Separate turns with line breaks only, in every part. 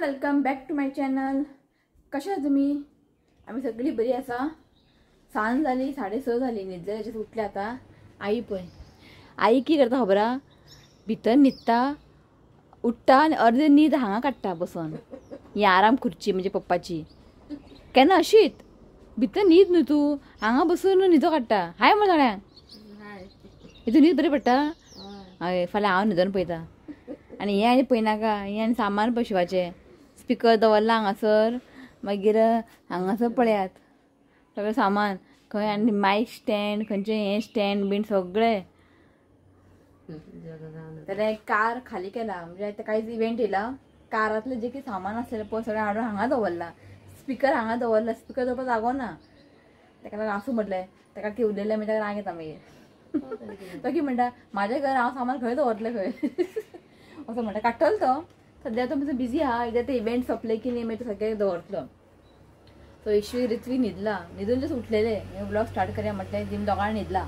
Welcome back to my channel. कशा तुम्ही? आम्ही सगळी बरी आसा. सांज जाली, 6:30 जाली, न्हिदले उठले. आतां आई पळय, आई की करता खबर आहा, भितर न्हिदता, उठ्ठा आनी अर्दे न्हीद हांगा काडटा बसून. ही आराम खुर्ची म्हणजे पप्पाची. केन्ना अशीच भितर न्हीद न्हू तूं, हांगा बसून न्हिदो काडटा. हाय म्हण सगळ्यांक, हितून न्हीद बरी पडटा. हय, फाल्यां हांव न्हिदोन पळयता. आनी हें आनी पळयनाका, हें आनी सामान पळय शिवाचें. स्पिकर दवरला हांगासर, मागीर हांगासर पळयात सगळें सामान खंय, आनी मायक स्टँड, खंयचें हें स्टँड बीन सगळें. जाल्यार कार खाली केला, म्हणजे आतां कांयच इव्हेंट येयला, कारांतलें जें कितें सामान आसलेलें पळय सगळें हाडून हांगा दवरलां. स्पिकर हांगा दवरला, स्पिकर दवरपाक जागो ना, ताका लागून आसूं म्हटलें. ताका कितें उलयलें मागीर ताका राग येता. मागीर तो कितें म्हणटा, म्हाजें घर हांव सामान खंय दवरतलें खंय असो म्हणटा. काडटलो तो, सद्या तो मातसो बिजी आहा. एकदां ते इव्हेंट सोंपले की न्ही मागीर तो सगळें दवरतलो. सो ईश्वी ऋत्वी न्हिदला, न्हिदून जस्ट उठलेले. ब्लॉग स्टार्ट करया म्हटलें, जिम दोगांय न्हिदला.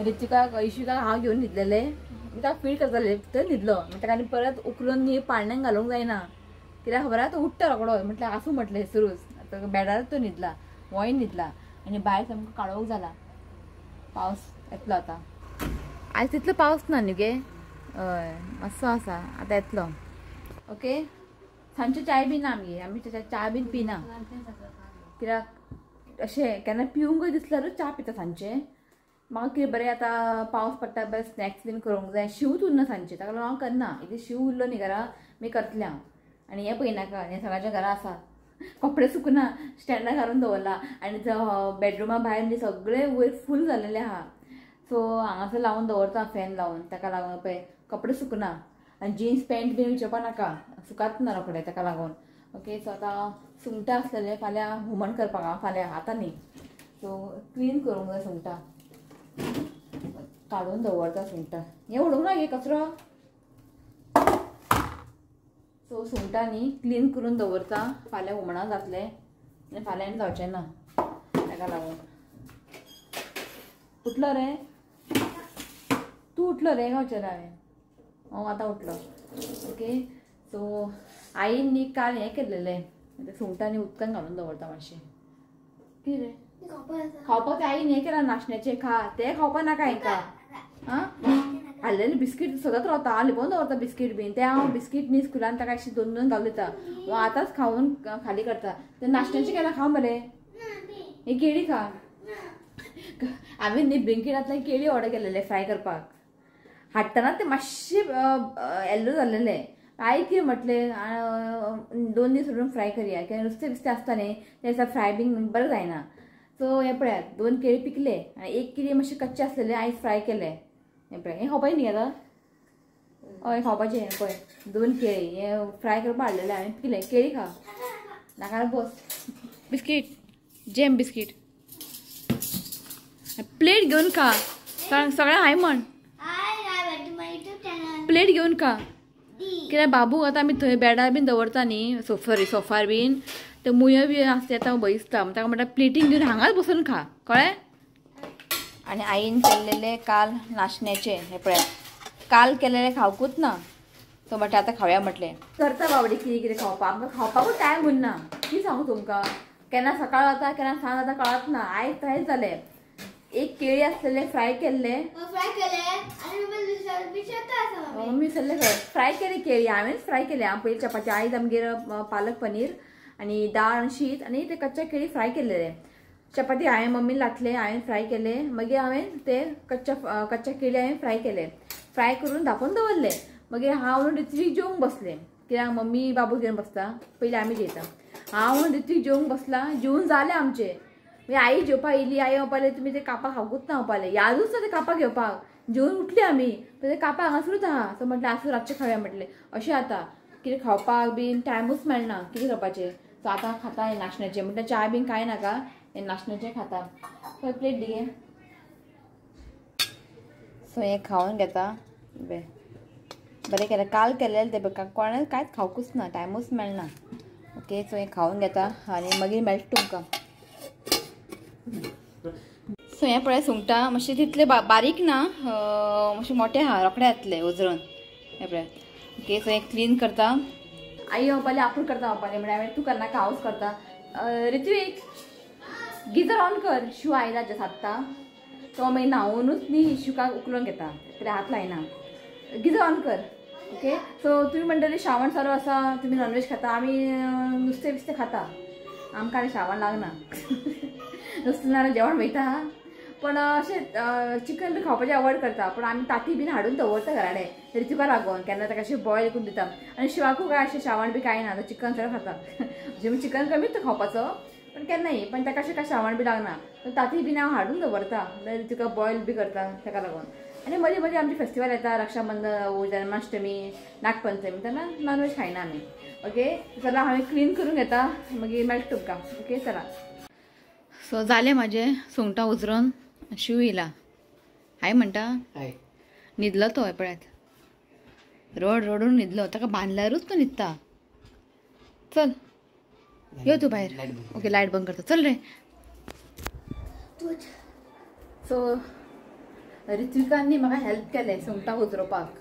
ऋत्विकाक ईश्विकाक हांव घेवन न्हिदलेले, ताका फीड करताले तर न्हिदलो. ताका आनी परत उखलून न्ही पाळण्याक घालूंक जायना, कित्याक खबर आहा तो उठ्ठा रोकडो. म्हटलें आसूं म्हटलें सुरूच. आतां बेडार तो न्हिदला, होय न्हिदला. आनी भायर सामको काळोख जाला, पावस येतलो आतां. आयज तितलो पावस ना न्ही गे, हय मातसो आसा, आतां येतलो. ओके, सांजचे चाय बी ना आमगे, आमी च्या बीन पिना, कित्याक अशें केन्ना पिवंकूय दिसल्यारूच च्या पिता सांजचें. म्हाका कितें बरें आतां पावस पडटा, बरें स्नॅक्स बीन करूंक जाय. शिवूच उरना सांजचें, ताका लागून हांव करना. इतलें शीव उरलो न्ही घरा, मी करतलें हांव. आनी हें पळयनाका, हें सगळ्यांच्या घरा आसा. कपडे सुकना, स्टँडार घालून दवरला. आनी बेडरुमा भायर न्ही सगळें वयर फूल जाल्लेलें आहा. सो हांगासर लावन दवरता फॅन लावन, ताका लागून पळय कपडे सुकना. आनी जिन्स पॅन्ट बीन विचारपा नाका, सुकात ना रोखडे, ताका लागून. ओके, सो आतां सुंगटां आसलेलें फाल्यां हुमण करपाक हांव, फाल्यां आतां न्ही. सो क्लीन करूंक जाय सुंगटां, काडून दवरता सुंगटां. हें उडोवंक ना गे कचरो. सो सुंगटां न्ही क्लीन करून दवरता, फाल्यां हुमणां जातलें आनी फाल्यां आनी जावचें ना, ताका लागून. उठलो रे तूं, उठलो रे गावचें हांवें? हांव आतां उठलो. ओके, सो आईन न्ही काल हें केल्लेलें, सुंगटां न्ही उदकान घालून दवरता मातशें. कितें खावपाक आईन हें केलां नाशण्याचें, खा तें खावपा नाका हेंकां. आं, हाडलेलें बिस्कीट सदांच रावता, हांव लिपोवन दवरता बिस्कीट बीन. तें हांव बिस्कीट न्ही स्कुलान ताका अशें दोन दोन घालून दिता, आतांच खावन खाली करता. तें नाशण्याचें केलां, खा मरे, ही केळी खा. हांवें न्ही ब्लिंकिटांतल्यान केळी ऑर्डर केलेले फ्राय करपाक, हाडटना ते मातशे येल्लो जाल्लेले. आई कितें म्हटलें, 2 दीस सोडून फ्राय करया, कित्याक नुस्तें बिस्तें आसता न्ही तें दिसा फ्राय बीन बरें जायना. सो हें पळयात, 2 केळी पिकले आनी 1 केळी मातशें कच्चे आसलेले, आयज फ्राय केले. हें पळय, हें खावपाचें न्ही आतां? हय खावपाचें. हें पळय 2 केळी हें फ्राय करपाक हाडलेलें हांवें, पिकले. केळी खा, नाका बस. बिस्कीट, जॅम बिस्कीट प्लेट घेवन खा, सगळें हाय म्हण. प्लेट घेवन खा, कित्याक बाबू आतां आमी थंय बेडार बीन दवरता न्ही, सोफार सोफार बीन ते मुयो बी आसता येता भंय दिसता. ताका म्हणटा प्लेटीन घेवन हांगाच बसून खा, कळ्ळें? आनी आईन केल्लेले काल नाशण्याचे, हें पळयात, काल केलेले खावकूच ना. सो म्हटलें आतां खावया म्हटलें. करता बाबडी कितें कितें खावपाक, आमकां खावपाकूच टायम उरना. कितें सांगू तुमकां, केन्ना सकाळ जाता केन्ना सांज जाता कळत ना. आयज तशेंच जालें, 1 केळी आसलेले फ्राय केल्ले, मम्मी विसरले खंय. फ्राय केले केळी हांवेंच फ्राय केले. हांव पयलीं चपाती, आयज आमगेर पालक पनीर आनी दाळ आनी शीत आनी ते कच्च्या केळी फ्राय केल्लेले. चपाती हांवें मम्मीन लाटले, हांवें फ्राय केले. मागीर हांवें ते कच्च्या केळी हांवें फ्राय केले, फ्राय करून धांपून दवरले. मागीर हांव ऋत्वीक जेवंक बसलें, कित्याक मम्मी बाबू घेवन बसता, पयलीं आमी जेयता. हांव ऋत्वीक जेवंक बसला, जेवून जालें आमचें. मागीर आई जेवपाक येयली, आई म्हणपाक तुमी ते कापां खावकूच ना म्हणपाक, यादूच ना ते कापां घेवपाक. जेवून उठली आमी, ते कापां हांगासरूच आहा. सो म्हटलें आसूं रातचें खावया म्हटलें. अशें आतां कितें खावपाक बीन टायमूच मेळना, कितें करपाचें. सो आतां खाता हें नाशण्याचें, म्हटल्यार च्या बीन कांय नाका, हें नाशण्याचें खाता. पळय प्लेट दी गे. सो हें खावन घेता. बरें केलें, काल केलेलें तें कोणें कांयच खावकूच ना, टायमूच मेळना. ओके, सो हें खावन घेता आनी मागीर मेळटा तुमकां. सो हें पळय सुंगटां मातशें तितलें बारीक ना, मातशें मोटें आहा, रोखडें येतलें उजळून. हें पळय. ओके, सो हें क्लीन करता. आई म्हणपाली आपूण करता म्हणपाली, म्हळ्यार हांवें तूं करनाका हांवूच करता. ऋत्विक गिजर ऑन कर, शिव आयला जस आत्तां तो मागीर न्हावुनूच न्ही शिवकाक उखलून घेता, कित्याक हात लायना. गिजर ऑन कर. ओके सो तुमी म्हणटली श्रावण चालू आसा, तुमी नॉनव्हेज खाता, आमी नुस्तें बिस्तें खाता, आमकां आनी श्रावण लागना. नुस्तें नाल्यार जेवण वयता, पण अशें चिकन बी खावपाचें अवॉयड करता. पण आमी ताती बीन हाडून दवरता घरा कडेन ऋतुका लागून, केन्ना ताका अशें बॉयल करून दिता. आनी शिवाकूय काय अशें श्रावण बी कांय ना, तो चिकन सगळें खाता. म्हणजे चिकन कमीच तो खावपाचो, पण केन्नाय, पण ताका अशें काय श्रावण बी लागना. ताती बीन हांव हाडून दवरता, तुका बॉयल बी करता ताका लागून. आनी मदीं मदीं आमचे फेस्टिवल येता, रक्षाबंधन, जन्माष्टमी, नागपंचमी, तेन्ना नॉनव्हेज खायना आमी. ओके चला हांवें क्लीन करून घेता, मागीर मेळटा तुमकां. ओके चला. सो जालें म्हाजें सुंगटां उजरोन. शिव येयला हाय म्हणटा, न्हिदलो तो पळयात, रड रडून न्हिदलो, ताका बांदल्यारूच तो न्हिदता. चल यो तूं भायर. ओके लायट बंद करता, चल रे. सो ऋत्विकांनी म्हाका हेल्प केलें सुंगटां उजरोवपाक,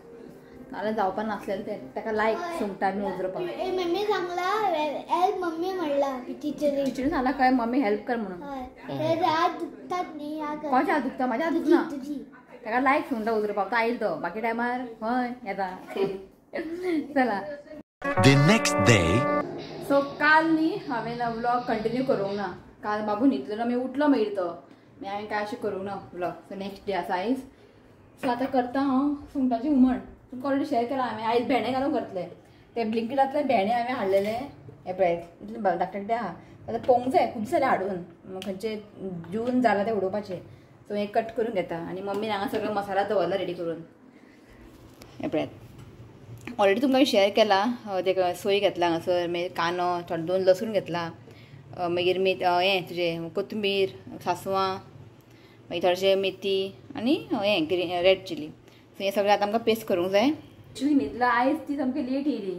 नाल्यार जावपा नासलेलें तें. ताका लायक सुंगटां बी उजरोवपाक.
मम्मी सांगला हेल्प, मम्मी म्हणला टिचरीन,
टिचरीन सांगला काय मम्मी हेल्प कर म्हणून.
हात दुखतात न्ही,
कोणाचे हात दुखता? म्हाज्या हात दुखना. ताका लायक सुंगटां उजरोवपाक, तो आयलो तो बाकी टायमार हय येता. चला
The next day.
सो काल न्ही हांवें व्लॉग कंटिन्यू करूंक ना, काल बाबू न्हिदलो मागीर उठलो मागीर तो, मागीर हांवें काय अशें करूंक ना व्लॉग. सो नेक्स्ट डे आसा आयज. सो आतां करता हांव सुंगटाचें हुमण, तुमकां ऑलरेडी शेअर केलां हांवें. आयज भेंडे घालून करतलें, ते ब्लिंकिटांतले भेंडे हांवें हाडलेले, हे पळय इतले धाकटे धाकटे आहा. आतां पोवंक जाय, खूब जालें हाडून, खंयचे जून जाला ते उडोवपाचे. सो हें कट करून घेता. आनी मम्मीन हांगा सगळो मसाला दवरला रेडी करून, हे पळयात. ऑलरेडी तुमकां शेअर केला, ते सोय घेतला हांगासर, मागीर कांदो थोडे दोन लसूण घेतला, मागीर हें तुजें कोथंबीर, सासवां, मागीर थोडेशें मेथी आनी हें ग्रीन रेड चिली. सो हें सगळें आतां आमकां पेस्ट करूंक जाय. न्हिदला आयज ती सामकी लेट येयली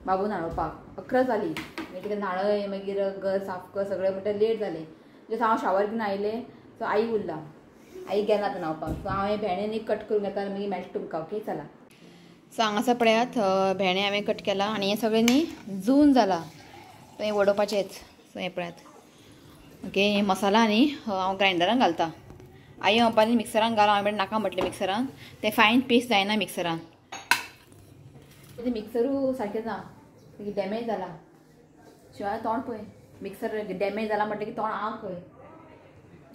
बाबू न्हाणोवपाक, 11 जाली. मागीर तिका न्हाणय, मागीर घर साफ कर, सगळें म्हणटा लेट जालें. जसं हांव शावर घेवन आयलें सो आई उरला, आई गेला आतां न्हावपाक. सो हांव हें भेंडे न्ही कट करून घेता, मागीर मेळटा तुमकां. ओके चला. सो हांगासर पळयात भेंडे हांवें कट केला आनी हें सगळें न्ही जून जाला, सो हें वडोवपाचेंच. सो हें पळयात. ओके हे मसाला न्ही हांव ग्रायंडरान घालता. आई म्हणपाली मिक्सरान घाल, हांवें नाका म्हटलें मिक्सरान, तें फायन पेस्ट जायना मिक्सरान. तें मिक्सरूय सारकें ना, डॅमेज जाला. शिवाय तोंड पळय, मिक्सर डॅमेज जाला म्हटलें की तोंड आं खंय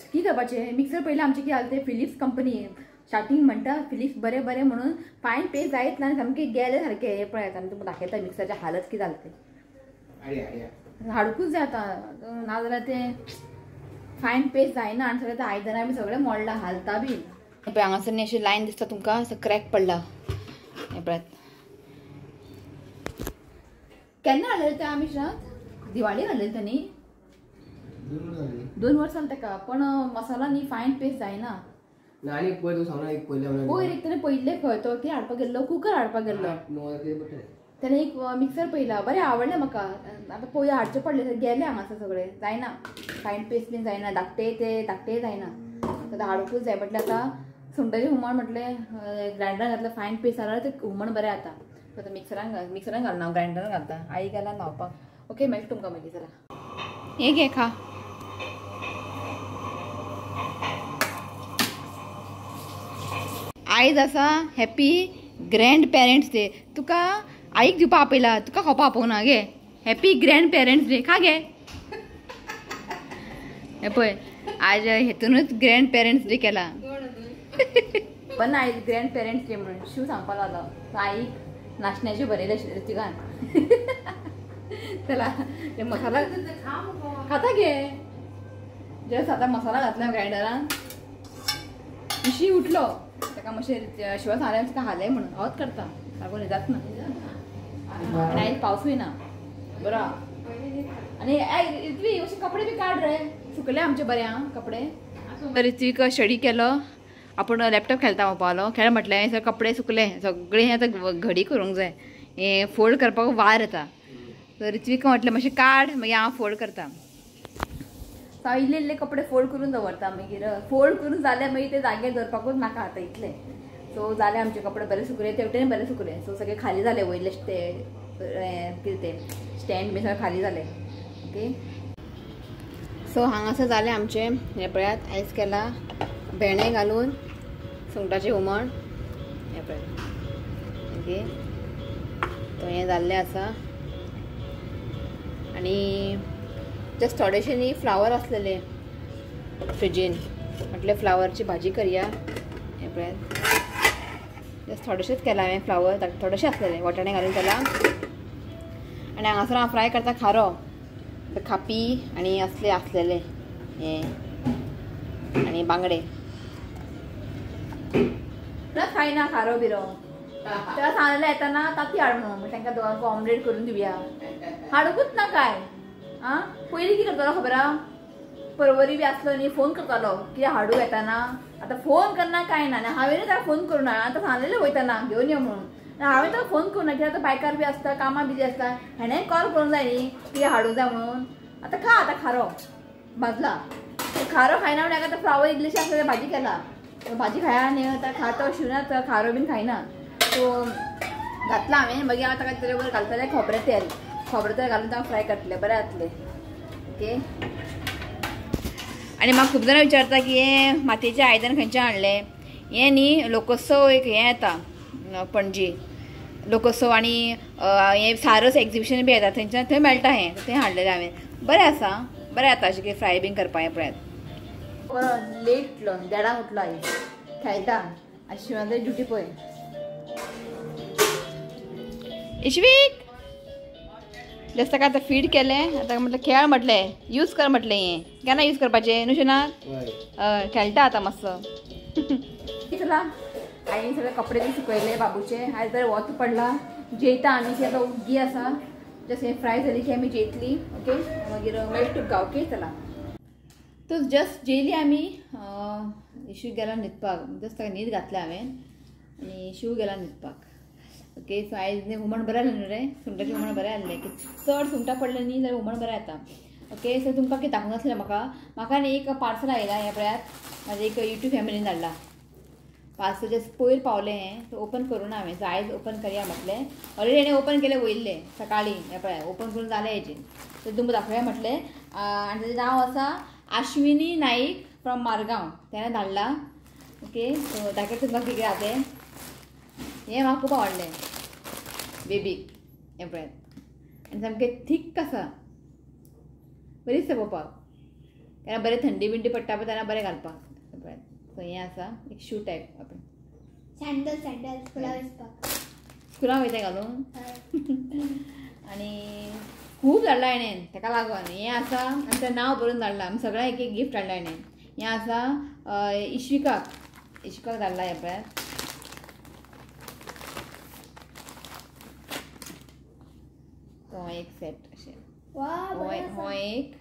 कितें करपाचें. मिक्सर पयलीं आमचें कितें जालें तें फिलिप्स कंपनी स्टार्टींग म्हणटा फिलिप्स बरें बरें म्हणून फायन पेस्ट जायत ना, सामकें गेलें सारकें. हें पळयात आनी तुमकां दाखयता मिक्सरचें हालत कितें जालें तें. हाडूंकूच जाय आतां, नाजाल्यार तें फायन पेस्ट जायना आनी सगळें आयदनां बी सगळें मोडलां, हालता बी. पळय हांगासर न्ही अशी लायन दिसता तुमकां, असो क्रॅक पडला. हें पळयात. केन्ना हाडलेलें तें आमी शांत दिवाळी हाडलेलें तें न्ही, 2 वर्सां जालीं ताका. पण मसाला न्ही फायन पेस्ट जायना. पयर एक ताणें पयिल्लें खंय, तो कितें हाडपाक गेल्लो, कुकर हाडपाक गेल्लो. ताणें एक मिक्सर पयला, बरें आवडलें म्हाका. आतां पळोवया हाडचें पडलें, गेलें हांगासर सगळें जायना, फायन पेस्ट बीन जायना, धाकटे ते धाकटे जायना. आतां हाडूंकूच जाय म्हटलें. आतां सुंगटाचें हुमण म्हटलें ग्रायंडरान घातलें, फायन पेस्ट जाल्यार तें हुमण बरें जाता. आतां मिक्सरान घालना हांव, ग्रायंडरान घालता. आई गेला न्हावपाक. ओके मेळटा तुमकां मागीर. चला हें घे खा. आयज आसा हॅपी ग्रँड पेरंट्स डे. तुका आईक दिवपा आपयला, तुका खावपा आपोवंक ना गे. हॅपी ग्रँड पेरंट्स डे खा गे. हे पळय आज हेतूनच ग्रँड पेरंट्स डे केला. पण आयज ग्रँड पेरंट्स डे म्हणून शिव सांगपाक लागलो. आईक नाचण्याचें बरयलें ऋतिकान. चला ते मसाला खाता गे. जस्ट आतां मसाला घातला ग्रायंडरान. इशी उठलो ताका मातशें शिवा सांगलें ताका हालय म्हणून, हांवच करता सारको न्हिदत ना. आनी आयज पावसूय ना बरो. आनी ऋत्वी अशे कपडे बी काड रे, सुकले आमचे बरे आं कपडे. ऋत्वीक स्टडी केलो, आपूण लॅपटॉप खेळटा म्हणपालो. खेळ म्हटलें सगळे कपडे सुकले सगळे, हें आतां घडी करूंक जाय, हें फोल्ड करपाक वार येता. ऋत्वीक म्हटलें मातशें काड, मागीर हांव फोल्ड करता. हांव इल्ले इल्ले कपडे फोल्ड करून दवरता, मागीर फोल्ड करून जाल्यार मागीर ते जाग्यार दवरपाकूच नाका आतां इतले. सो जाले आमचे कपडे बरे सुकले, तेवटेन बरे सुकले. सो सगळे खाली जाले, वयले ते कितें ते स्टँड बी सगळे खाली जाले. ओके सो हांगासर जालें आमचें. हें पळयात आयज केला भेंडे घालून सुंगटाचें हुमण. हें पळयात. ओके तो हें जाल्लें आसा. आनी जस्ट थोडेशे न्ही फ्लावर आसलेले फ्रिजीन, म्हटलें फ्लावरची भाजी करया. हें पळयात जस्ट थोडेशेच केला हांवें फ्लावर, थोडेशे आसलेले वाटाणे घालून केला. आनी हांगासर हांव फ्राय करता खारो, खापी आनी असले आसलेले हे आनी बांगडे. ना खायना खारो बिरो, ताका सांगलें येताना ताती हाड म्हणून, तांकां दोगांक ऑमलेट करून दिवया. हाडूंकूच ना काय. आं पयलीं कितें करतालो खबर आहा, परवरी बी आसलो न्ही फोन करतालो कितें हाडूं येताना. आतां फोन करना काय ना, हांवें ताका फोन करूं ना. आतां सांगलेलें वयताना घेवन यो म्हणून, हांवें ताका फोन करूं ना कित्याक आतां बायकार बी आसता, कामां बिजी आसता, हेणें कॉल करूंक जाय न्ही कितें हाडूंक जाय म्हणून. आतां खा आतां खारो भाजला, खारो खायना म्हणल्यार आतां फ्लावर इल्लेशे आसले भाजी केला, भाजी खाया न्ही आतां खातो शिवना खारो बीन खायना. सो घातला हांवें. मागीर हांव ताका तेजे वयर घालतलें खोबरें तेल, खोबरें तेल घालून ताका फ्राय करतलें, बरें जातलें. ओके आनी म्हाका खूब जाणां विचारता की हें मातयेचें आयदन खंयचें हाडलें. हें न्ही लोकोत्सव एक हें येता पणजी लोकोत्सव, आनी हें सारस एग्जिबिशन बी येता थंयच्यान, थंय मेळटा हें, थंय हाडलेलें हांवें. बरें आसा, बरें जाता अशें कितें फ्राय बीन करपाक. हें पळयात बरो लेट उठलो, देडांक उठलो आयज, खेळटा आनी शिवान ड्युटी पळय. इश्वीक जस्ट ताका आतां फीड केलें, आतां म्हटलें खेळ म्हटलें यूज कर म्हटलें, हें केन्ना यूज करपाचें न्हू शिना. हय खेळटा आतां मातसो. चला आईन सगळे कपडे बी सुकयले बाबूचे. आयज बरें वत पडला, जेयता आमी, की आतां उग्गी आसा. जस्ट हें फ्राय जाली की आमी जेयतली. ओके मागीर मेळटा तुका. ओके चला तो जस्ट जेयली आमी. इशू गेला न्हिदपाक, जस्ट ताका न्हीद घातल्या हांवें आनी इशू गेला न्हिदपाक. ओके सो आयज न्ही हुमण बरें आसलें न्हू रे, सुंगटाचें हुमण बरें आसलें, की चड सुंगटां पडलें न्ही जाल्यार हुमण बरें येता. ओके सो तुमकां कितें दाखोवंक आसलें म्हाका, म्हाका न्ही एक पार्सल आयलां. हें पळयात म्हाजें एक यूट्यूब फॅमिलीन धाडला पार्सल, जस्ट पयर पावलें हें. सो ओपन करूं ना हांवें, सो आयज ओपन करया म्हटलें. ऑलरेडी हेणें ओपन केलें वयल्लें सकाळीं, हें पळयात ओपन करून जालें हेजें. सो तुमकां दाखोवया म्हटलें. आनी तेजें नांव आसा आश्विनी नाईक फ्रॉम मारगांव, तेणें धाडला. ओके सो दाखयता तुमकां कितें आसा तें. हें म्हाका खूब आवडलें बेबीक. हें पळयात आनी सामकें थीक आसा, बरी दिसता पळोवपाक. तेन्ना बरें थंडी बिंडी पडटा पळय तेन्ना बरें घालपाक. हें पळयात सो हें आसा एक शू टायप आपण.
सँडल सँडल स्कुलाक वचपाक,
स्कुलाक वयता घालून. आनी खूब धाडला हेणें ताका लागून. हें आसा आनी तें नांव बरोवन धाडलां, आमी सगळ्यांक एक एक गिफ्ट हाडला हेणें. हें आसा इश्विकाक, इश्विकाक धाडला. हें पळयात तो एक सेट अशें. हो एक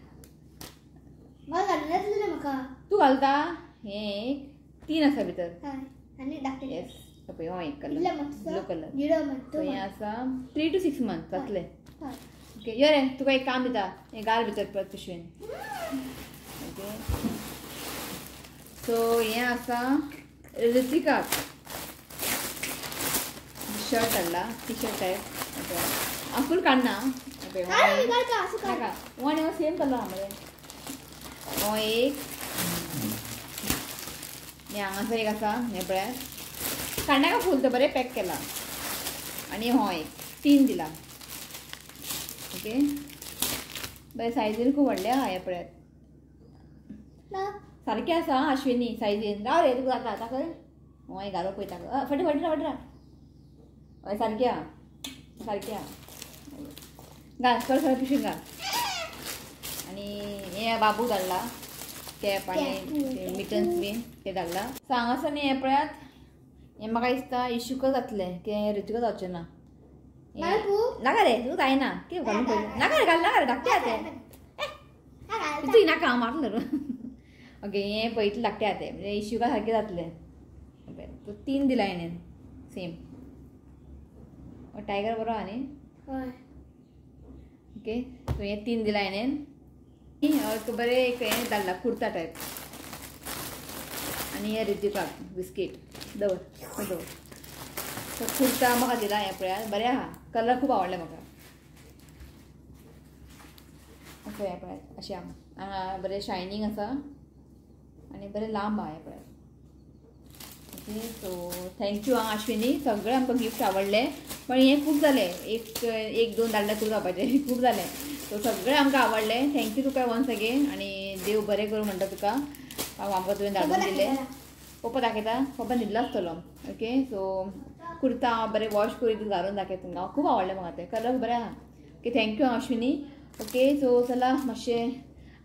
तूं घालता, हें एक तीन आसा भितर. येस पळय हो एक कलर ब्लू कलर. हें आसा 3 to 6 month जातले. ओके यो रे तुका एक काम दिता, हें घाल भितर परत पिशवेन. ओके सो हें आसा ऋतिकाक शर्ट हाडला, टी शर्ट टायप. हांव फूल काडना, नाका वन हो सेम कलर आहा मरे. हो एक आनी हांगासर एक आसा. हें पळयात काडनाका फूल, तो बरें पॅक केला. आनी हो एक तीन दिला. ओके बरें सायजीन खूब व्हडलें आहा. हें पळयात सारकें आसा आश्विनी सायजीन. राव रे तुका जाता दाखय. हो एक घालो पळय ताका, फटी फटी राव फटी राव. हय सारकें आहा, सारकें आहा. घाल परत सगळें पिशवेन घाल. आनी हें बाबू धाडला कॅप आनी मिटन्स बीन ते धाडला. सो हांगासर न्ही हें पळयात, हें म्हाका दिसता इशूकच जातलें, की ऋतिकच जावचें ना. नाका रे तुका जायना, कितें घालून पळय. नाका रे घाल, नाका रे धाकटें आहा तें. तूं नाका हांव मारलें धरून. ओके हें पळय इतलें धाकटें आहा तें, म्हणजे इशुका सारकें जातलें. तो तीन दिला हेणें सेम. टायगर बरो आहा न्ही. ओके सो हें तीन दिला हेणें. एक बरें एक हें धाडला कुर्ता टायप. आनी हे रिद्विकाक बिस्कीट दवर दवर. सो कुर्ता म्हाका दिला हें पळयात बरें आहा, कलर खूब आवडले म्हाका. असो हें पळयात अशें हांगा बरें शायनींग आसा आनी बरें लांब आहा हें पळयात. ओके सो thank you आं अश्विनी, सगळें आमकां गिफ्ट आवडलें. पण हें खूब जालें, एक एक दोन धाडलें खूब जावपाचें, खूब जालें. सो सगळें आमकां आवडलें, thank you तुका वन्स अगेन. आनी देव बरें करूं म्हणटा तुका, आमकां तुवें धाडून दिलें. पप्पा दाखयता, पप्पा न्हिदलो आसतलो. ओके सो कुर्ता हांव बरें वॉश करून घालून दाखयता तुमकां, खूब आवडलें म्हाका तें, कलर बरें आहा. Okay thank you Ashwini. Okay so चला मातशें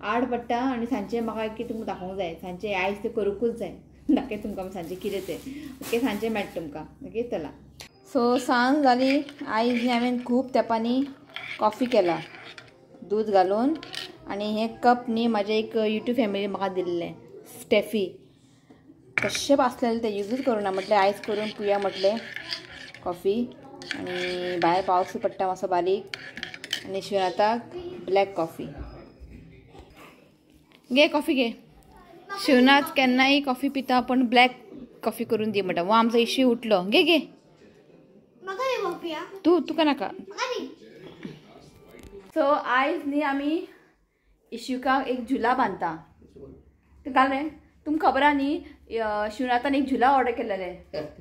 आड पडटा आनी सांजचें म्हाका एक तुमकां दाखोवंक जाय, सांजचें आयज तें करूंकूच जाय, दाखयता तुमकां सांजचें कितें तें. ओके सांजचें मेळटा तुमकां. ओके चला. सो सांज जाली, आयज न्ही हांवें खूब तेंपांनी कॉफी केला दूद घालून. आनी हें कप न्ही म्हाजें एक यूट्यूब फॅमिली म्हाका दिल्लें, स्टेफी, कशें आसलेलें तें युजूच करूं ना, म्हटलें आयज करून पिया म्हटलें कॉफी. आनी भायर पावस पडटा मातसो बारीक. आनी शिवनाथाक ब्लॅक कॉफी. घे कॉफी घे. शिवनाथ केन्नाय कॉफी पिता पण ब्लॅक कॉफी करून दी म्हणटा. वो आमचो इश्यू उठलो. घे घे तूं, तुका नाका. सो आयज न्ही आमी इश्युकाक एक झुला बांदता. घाल रे, तुमकां खबर आहा न्ही शिवनाथान एक झुला ऑर्डर केलेले.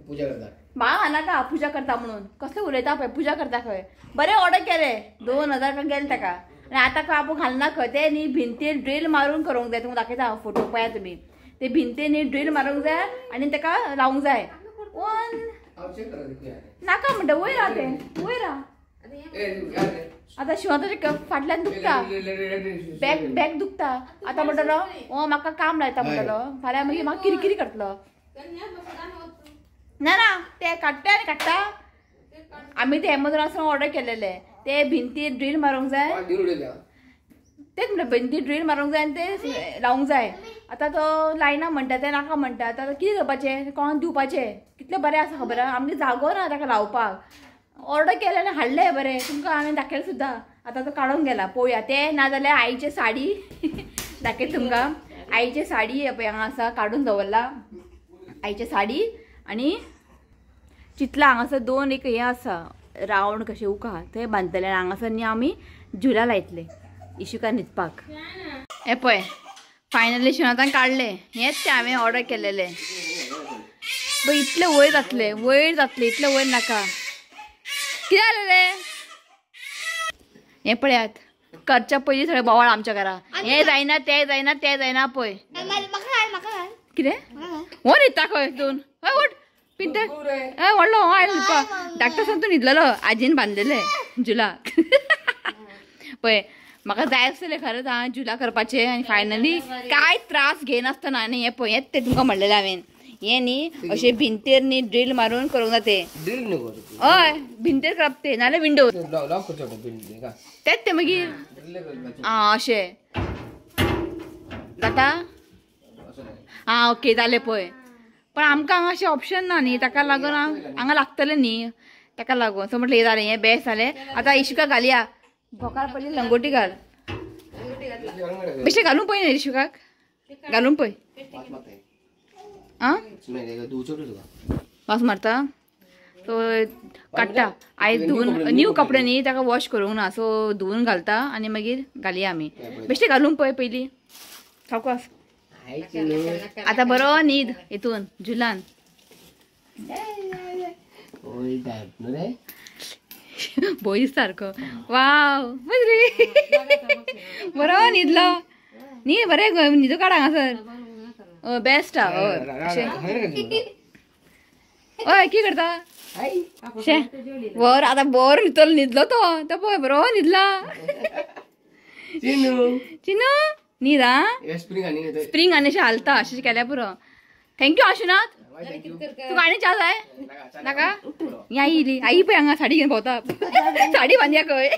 पूजा करता
म्हाका घालनाका पूजा करता म्हणून, कसलें उलयता पळय, पूजा करता खंय. बरें ऑर्डर केलें, 2000 गेले ताका. आनी आतां खंय आपूण घालना खंय तें न्ही भिंतीर ड्रील मारून करूंक जाय. तुमकां दाखयता फोटो पळया तुमी, ते भिंतीर न्ही ड्रील मारूंक जाय आनी ताका लावंक जाय. नाका म्हणटा, वयर आहा तें, वयर आहा. आतां शिवनाथाच्या फाटल्यान दुखता, बॅक बॅक दुखता. आतां म्हणटलो ओ म्हाका काम लायता म्हणटलो, फाल्यां मागीर म्हाका किरकिरी करतलो. ना ना ते काडटा आनी काडटा. आमी ते एमेझॉनासून ऑर्डर केलेले, ते भिंतीर ड्रील मारूंक जाय, तेच म्हणटा भिंतीर ड्रील मारूंक जाय आनी ते लावंक जाय. आतां तो लायना म्हणटा, ते नाका म्हणटा. आतां कितें करपाचें, कोणाक दिवपाचें, कितलें बरें आसा खबर आहा, आमगे जागो ना ताका लावपाक. ऑर्डर केलें आनी हाडलें बरें, तुमकां हांवें दाखयलें सुद्दां. आतां तो काडूंक गेला पळोवया तें, नाजाल्यार आईचे साडी दाखयता तुमकां. आईचे साडी पळय हांगा आसा, काडून दवरला आईचे साडी. आनी चितला हांगासर दोन एक हें आसा रावंड कशें उका, थंय बांदतले. आनी हांगासर न्ही आमी झुला लायतले इशुका न्हिदपाक. हें पळय फायनली शिवनाथान काडलें, हेंच तें हांवें ऑर्डर केलेलें. पळय इतलें वयर जातलें, वयर जातलें, इतलें वयर नाका. कितें जालें रे? हें पळयात, करच्या पयलीं सगळें बोवाळ आमच्या घरा, हें जायना तें जायना तें जायना. पळय कितें हो न्हिदता खंय दोन, हय उठ पिंतर, हय व्हडलो हो आयलो न्हिदपा. धाकटो सांग तूं न्हिदलेलो, आजीन बांदलेलें झुला. पळय म्हाका जाय आसलें खरेंच आं झुला करपाचें. आनी फायनली कांय त्रास घेयनासतना, आनी हें पळय हेंच तें तुमकां म्हणलेलें हांवें, हें न्ही अशें भिंतीर न्ही ड्रील मारून करूंक जाता. हय भिंतीर करप तें, नाजाल्यार विंडो तेंच तें मागीर आं अशें जाता. आं ओके जालें पळय. पण आमकां हांगा अशें ऑप्शन ना न्ही, ताका लागून हांगा लागतलें न्ही, ताका लागून. सो म्हटलें जालें हें बेस्ट जालें. आतां इशुका घालया, भोकार पयलीं लंगोटी घाल, बेश्टें घालून पळय न्ही इशुकाक, घालून पळय. आं वास मारता. सो काडटा आयज धुवन, न्यू कपडे न्ही ताका वॉश करूंक ना, सो धुवन घालता आनी मागीर घालया आमी. बेश्टें घालून पळय पयलीं सावकास. आतां बरो न्हीद हितून झुलान. भोय सारको वाव रे, बरो न्हिदलो न्ही, बरें न्हिदो काड हांगासर बेस्ट आहा. हय हय की करता शे वर, आतां बरो न्हिदतलो, न्हिदलो तो, तो पळय बरो न्हिदला. चिनू न्हीद आं, स्प्रींग आनी अशें हालता, अशें केल्यार पुरो. Thank you Ashwinath. तुका आनी च्या जाय नाका? ही आई इली, आई पळय हांगा साडी घेवन भोंवता, साडी बांदया खंय.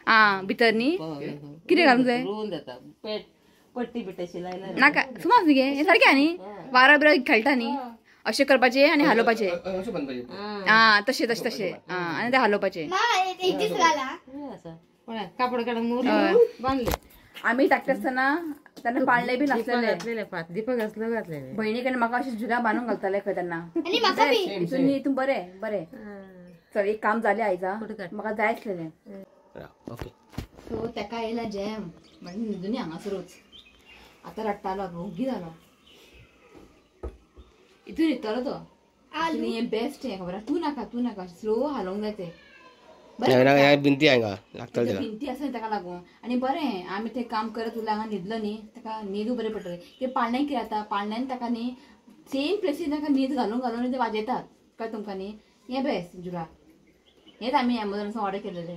आं भितर न्ही कितें घालूंक जाय? नाका सुमार न्ही गे, हें सारकें न्ही, वारो बिरो खेळटा न्ही, अशें करपाचें आनी हालोवपाचें. आं तशें तशें तशें, आं आनी तें हालोवपाचें. आमी धाकटे आसतना तेन्ना पाळणे बी नासलेले.
दीपक आसलो घातलेले.
भयणी कडे म्हाका अशें झुला बांदून घालताले खंय तेन्ना.
आनी म्हाका बी.
हितून हितून बरें बरें. चल एक काम जालें आयज म्हाका जाय आसलेलें.
ओके.
सो तेका येयला जॅम म्हणजे न्हिदून हांगासरूच आतां रडटालो रोगी जालो. हितून न्हिदतलो तो. हें बेस्ट हें खबर आसा. तूं नाका तूं नाका स्लो हालोवंक जाय तें.
भिंती हांगा लागतले तेका.
भिंती आसा ताका लागून. आनी बरें आमी तें काम करत उरले हांगा न्हिदलो न्ही ताका न्हिदू बरें पडटलें. ते पाळण्यान कितें जाता पाळण्यान ताका न्ही सेम प्लेसीन ताका न्हीद घालून घालून ते वाजयतात कळ्ळें तुमकां न्ही. हें बेस्ट झुला हेंच आमी एमेझॉनासून ऑर्डर केलेलें.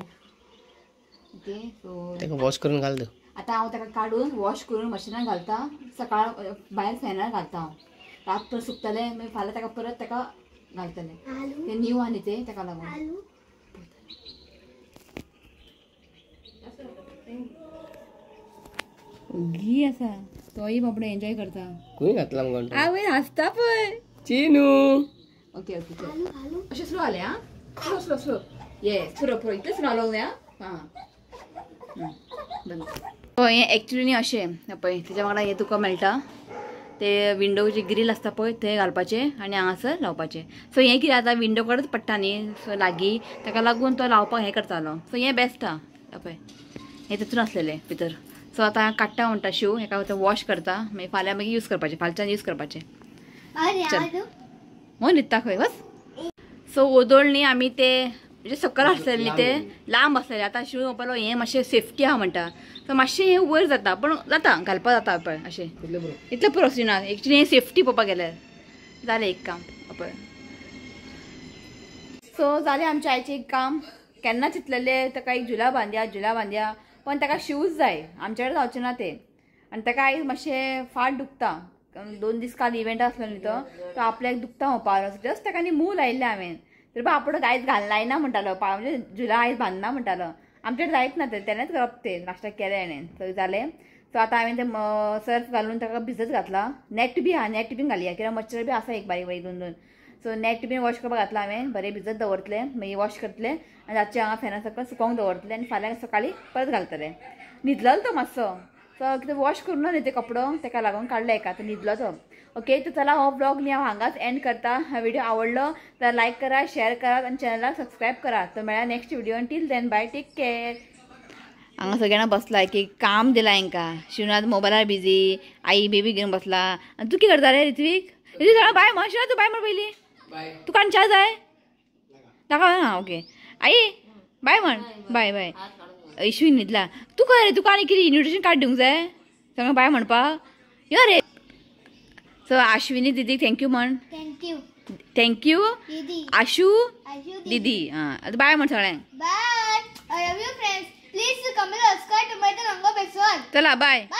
ओके सो
ताका वॉश करून घाल.
आतां हांव ताका काडून वॉश करून मशिनान घालता. सकाळ भायर फॅनार घालता हांव. रातभर सुकतलें मागीर फाल्यां ताका परत ताका घालतलें. तें न्यू आहा न्ही तें ताका लागून. घी आसा तोय बाबडो एन्जॉय करता.
खंय घातला मुगो?
आवय हांसता पळय.
चिनू.
ओके ओके अशें स्लो आलें आं. स्लो स्लो स्लो येस पुरो पुरो इतलें स्लो हालोवंक जाय आं. पळय हें एक्चुली न्ही अशें पळय तेज्या वांगडा हें तुका मेळटा ते विंडो जे ग्रील आसता पळय थंय घालपाचें आनी हांगासर लावपाचें. सो हें कितें जाता विंडो कडेच पडटा न्ही सो लागीं ताका लागून तो लावपाक हें करतालो. सो हें बेस्ट आहा पळय हें तितून आसलेलें भितर. सो आतां काडटा म्हणटा शू हेका आतां वॉश करता मागीर फाल्यां मागीर यूज करपाचें फालच्यान यूज करपाचें. चल हो न्हिदता खंय बस. सो ओदोळ न्ही आमी ते म्हणजे सकयल आसलेले न्ही ते लांब आसलेले. आतां शू म्हणपालो हें मातशें सेफ्टी आहा म्हणटा. सो मातशें हें वयर जाता पण जाता घालपाक जाता पळय अशें इतलें पुरो ना. एक्चुली हें सेफ्टी पळोवपाक गेल्यार जालें एक काम पळय. सो जालें आमच्या आयचें एक काम. केन्ना चिंतलेलें ताका एक झुला बांदया झुला बांदया पण ताका शूज जाय आमच्या कडेन जावचें ना तें. आनी ताका आयज मातशें फाट दुखता. 2 दीस काल इव्हेंट आसलो न्ही तो तो आपल्याक दुखता म्हणपाक जस्ट ताका न्ही मूव लायिल्लें हांवें तरी पण आपूण आयज घालना म्हणटालो म्हणजे झुला आयज बांदना म्हणटालो. आमच्याकडे जायत ना तें तेणेच करप तें नाश्ता केलें हेणें. सो जालें. सो आतां हांवें तें सर्फ घालून ताका भिजत घातला. नॅट बी आहा नॅट बीन घालया कित्याक मच्छर बी आसा एक बारीक बारीक 2 2. सो नॅट बीन वॉश करपाक घातला हांवें बरें भिजत दवरतलें मागीर वॉश करतलें आनी रातचें हांगा फॅना सकयल सुकोवंक दवरतलें आनी फाल्यां सकाळीं परत घालतलें. न्हिदलो तो मातसो सो कितें वॉश करूं ना न्ही ते कपडो ताका लागून काडलो एका तो न्हिदलो तो. ओके तर चला हो ब्लॉग न्ही हांव हांगाच एंड करता. हा व्हिडिओ आवडलो तर लायक करा शेअर करात आनी चॅनलाक सबस्क्रायब करात. तर मेळ्या next video. Till then bye take care. हांगा सगळ्यांना बसला की काम दिलां हांकां. शिवनाथ मोबायलार बिजी आई बेबी घेवन बसला. आनी तूं कितें करता रे ऋत्वीक? ऋत्वीक सगळ्यांक बाय म्हण. शिवनाथ तूं बाय म्हण पयलीं. तुका आनी च्या जाय नाका? हां ओके आई बाय म्हण. बाय बाय. इशू न्हिदला. तूं खंय रे? तुका आनी कितें इन्विटेशन कार्ड दिवंक जाय सगळ्यांक बाय म्हणपाक? यो रे. सो आश्विनी दीदीक thank you म्हण.
Thank you
thank you
दीदी.
आशू
दीदी.
हां आतां बाय म्हण सगळ्यांक.
Bye. I love you friends. Please comment subscribe to my रंगो बेसन.
चला बाय.
बाय.